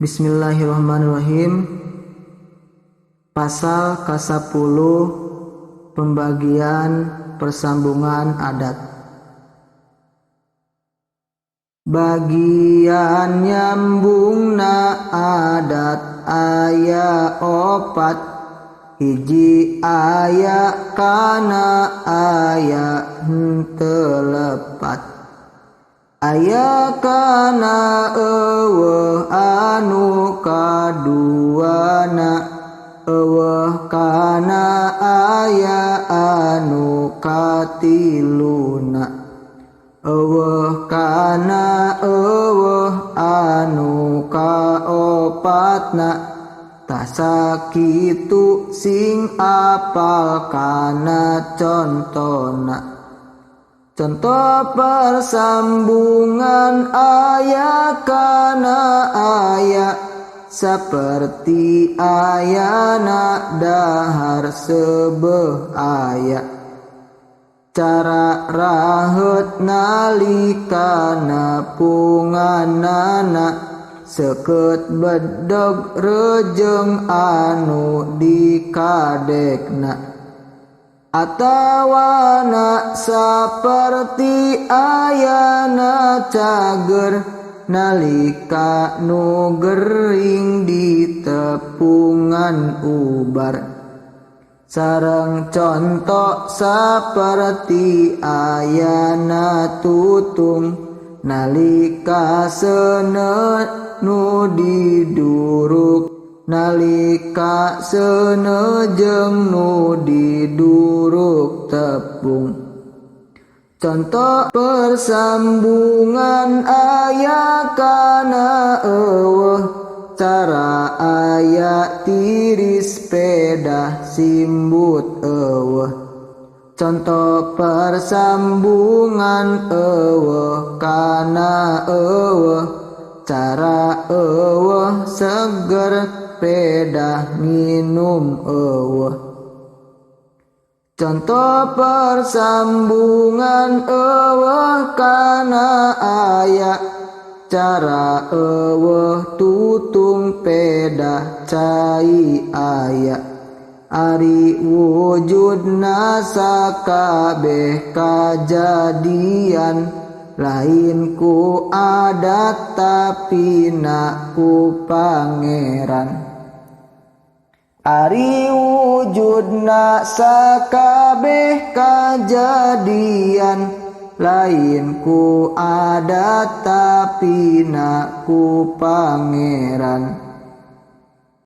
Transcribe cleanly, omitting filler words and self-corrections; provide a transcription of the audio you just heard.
Bismillahirrahmanirrahim. Pasal ke-10 pembagian persambungan adat. Bagian nyambungna adat aya opat, hiji aya kana aya henteu lepat. Aya kana eueuh anu kaduana, eueuh kana aya anu katiluna, eueuh kana eueuh anu kaopatna. Tah sakitu sing apal kana contona. Contoh persambungan aya kana aya, seperti ayana dahar sebeh aya. Cara raheut nalika nepunganana, seukeut bedog rejeung anu dikadekna. Atawana saperti ayana cager nalika nu gering di tepungan ubar. Sareng contoh saperti ayana tutung nalika seuneu nu diduruk, nalika seuneu jeung nu diduruk tepung. Contoh persambungan aya kana eueuh, cara aya tiris pedah simbut eueuh. Contoh persambungan eueuh kana eueuh, cara eueuh seger pedah minum eueuh. Contoh persambungan eueuh kana aya, cara eueuh tutung pedah cai aya. Ari wujudna sakabeh kajadian, lain ku adat tapi na ku pangeran. Ari wujudna sakabeh kajadian, lain ku adat tapi na ku pangeran.